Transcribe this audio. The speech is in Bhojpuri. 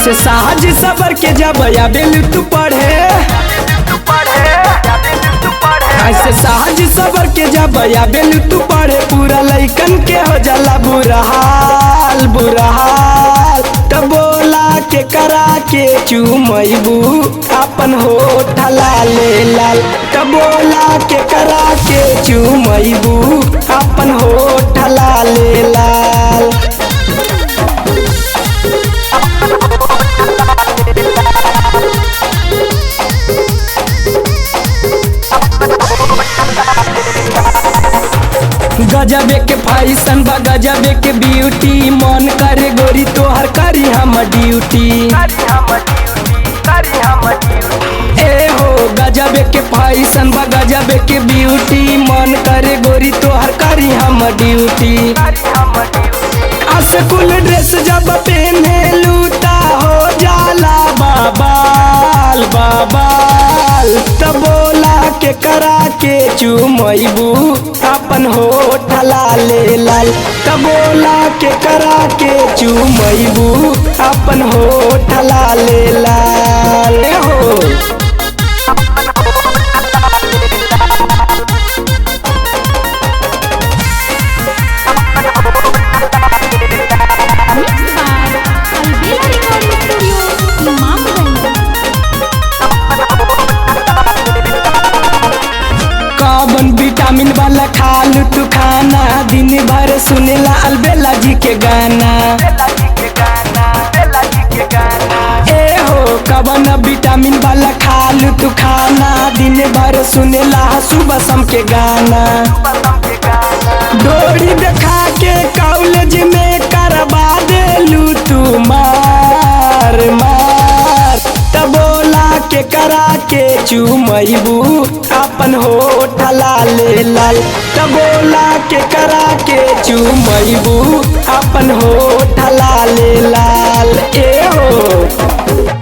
ऐसे साहज सबर के जब आबेलू तू पढ़े, ऐसे साहज सबर के जब आबेलू तू पढ़े, पूरा लइकन के हो जाला बुरा हाल, बुरा हाल। तब बोला के करा के चूमैबू अपन होठ लाले लाल। तब बोला के करा के चूमैबू अपन होठ लाले लाल। गजबे के फैशन बा गजबे के ब्यूटी, मन करे गोरी तोहर करी हम ड्यूटी। ए हो गजबे के फैशन बा गजबे के ब्यूटी, मन करे गोरी तोहर करी हम ड्यूटी। स्कूल ड्रेस जब पहने ता हो जाला बाबाल बाबाल। तब बोला के करा के चूमैबू अपन होठ लाले लाल। तब बोला के करा के चूमैबू अपन होठ लाले लाल। हो Mixed by Albela Recording Studio, Imamganj. कौन विटामिन वाला खा लू तू खाना, दिन भर सुनेला अलबेला जी के गाना। ए हो कवन विटामिन वाला खा लू तू खाना, दिन भर सुनेला सुबह शाम के गाना। डोरी देखा के कॉलेज में करवा देलू तू मार मार। तब बोला के करा के चूमैबू अपन होठ लाले लाल। तब बोला के करा के चूमैबू अपन होठ लाले लाल। ए हो।